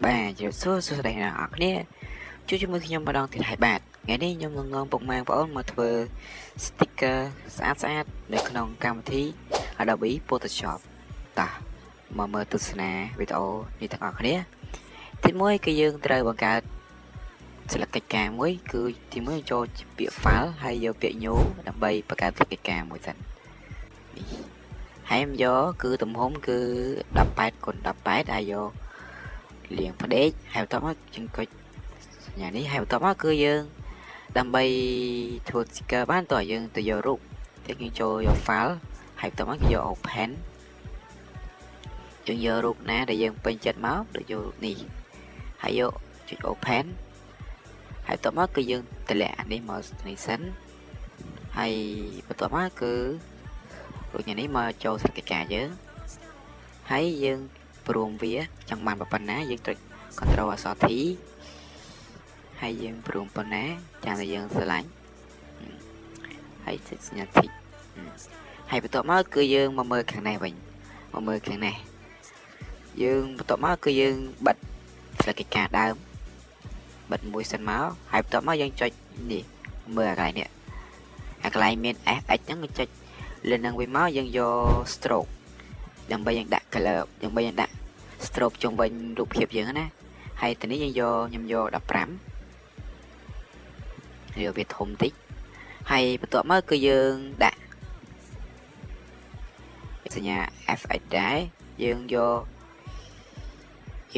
បាទជម្រាបសួរសួស្តីអ្នកនរគ្នាជួបជាមួយខ្ញុំម្ដងទៀតហើយបាទថ្ងៃនេះខ្ញុំនឹងនាំពុកម៉ែបងប្អូនមកធ្វើ sticker ស្អាតស្អាតនៅក្នុងកម្មវិធី Adobe Photoshop តោះមកមើលទស្សនាវីដេអូនេះទាំងអស់គ្នាទីមួយគឺយើងត្រូវបង្កើតស្លឹកកិច្ចការមួយគឺទីមួយចូលពាក្យ file ហើយយកពាក្យ new ដើម្បីបង្កើតស្លឹកកិច្ចការមួយសិននេះហើយខ្ញុំយកគឺទំហំគឺ18គុណ18ហើយយកលៀងផ្ដេកហើយបន្ទាប់មកយើងកុចសញ្ញានេះហើយបន្ទាប់មកគឺយើងដើម្បីធ្វើ sticker បានតើយើងទៅយករូបតែយើងចូលយក file ហើយបន្ទាប់មកគឺយក open យើងយករូបណាដែលយើងពេញចិត្តមកដូចយករូបនេះហើយយកចុច open ហើយបន្ទាប់មកគឺយើងតម្លាក់អានេះមកនេះសិនហើយបន្ទាប់មកគឺរូបនេះមកចូលសកិច្ចការយើងហើយយើងព្រមវាចង់បានប៉ុណ្ណាយើងត្រូវ control អក្សរ T ហើយយើងព្រមប៉ុណ្ណាចាំតែយើងស្រឡាញ់ហើយចុចសញ្ញា tick ហើយបន្ទាប់មកគឺយើងមកមើលខាងនេះវិញមកមើលខាងនេះយើងបន្ទាប់មកគឺយើងបិទស្លឹកកិច្ចការដើមបិទមួយសិនមកហើយបន្ទាប់មកយើងចុចនេះមើលអាកន្លែងនេះអាកន្លែងមាន FX ហ្នឹងចុចលើនឹងវិញមកយើងយក stroke ដើម្បីយើងដាក់ color ដើម្បីយើងដាក់ stroke ជុំវិញរូបភាពយើងណាហើយទីនេះយើងយកខ្ញុំយក15យកវាធំតិចហើយបន្ទាប់មកគឺយើងដាក់សញ្ញា FX ដែរយើងយក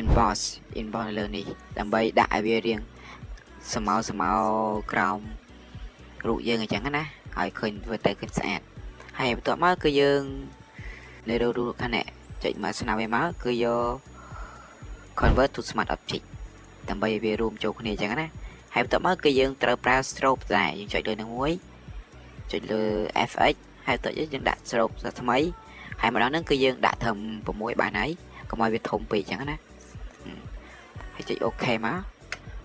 emboss emboss នៅលើនេះដើម្បីដាក់ឲ្យវារៀងស្មៅស្មៅក្រោមរូបយើងអញ្ចឹងណាឲ្យឃើញធ្វើទៅឃើញស្អាតហើយបន្ទាប់មកគឺយើងនៅរូបខាងនេះចុចមកស្នាមវាមកគឺយក convert to smart object ដើម្បីឲ្យវារួមចូលគ្នាអញ្ចឹងណាហើយបន្ទាប់មកគឺយើងត្រូវប្រើ stroke ដែរយើងចុចលើនឹងមួយចុចលើ FX ហើយបន្ទាប់យើងដាក់ stroke ថ្មីហើយម្ដងហ្នឹងគឺយើងដាក់ត្រឹម6បានហើយកុំឲ្យវាធំពេកអញ្ចឹងណាហើយចុច OK មក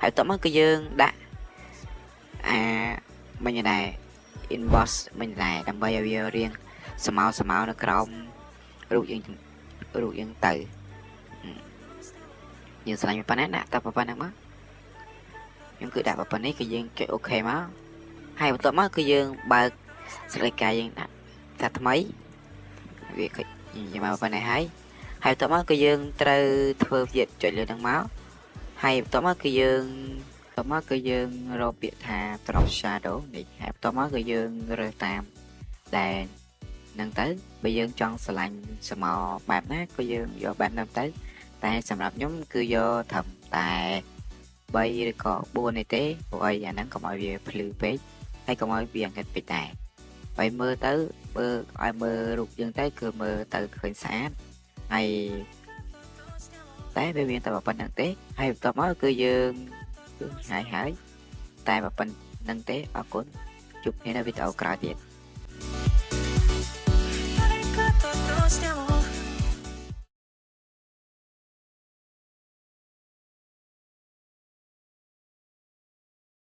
ហើយបន្ទាប់មកគឺយើងដាក់អាមិញដែរ emboss មិញដែរដើម្បីឲ្យវារៀងស្មៅស្មៅនៅក្រោមរូបយើងរូបយើងទៅយើងឆ្លាញ់ប៉ុណ្ណាដាក់តែប៉ុណ្ណឹងមកខ្ញុំគឺដាក់ប៉ុណ្ណេះគឺយើងចុច OK មកហើយបន្ទាប់មកគឺយើងបើកស្លេកកាយយើងដាក់ថាថ្មីវាឃើញយើងមកប៉ុណ្ណេះហើយហើយបន្ទាប់មកគឺយើងត្រូវធ្វើទៀតចុចលើនឹងមកហើយបន្ទាប់មកគឺយើងបន្ទាប់មកគឺយើងរកពាក្យថា drop shadow នេះហើយបន្ទាប់មកគឺយើងរើសតាមដែលនឹងទៅបើយើងចង់ស្រឡាញ់ស្មោបែបណាក៏យើងយកបែបហ្នឹងទៅតែសម្រាប់ខ្ញុំគឺយកត្រឹមតែ3ឬក៏4នេះទេព្រោះអីអាហ្នឹងកុំឲ្យវាភ្លឺពេកហើយកុំឲ្យវាអង្កេតពេកដែរហើយមើលទៅមើលឲ្យមើលរូបយើងទៅគឺមើលទៅឃើញស្អាតហើយតែវាមានតែប៉ុណ្្នឹងទេហើយបន្ទាប់មកគឺយើងគឺហើយហើយតែប៉ុណ្្នឹងទេអរគុណជួបគ្នានៅវីដេអូក្រោយទៀត។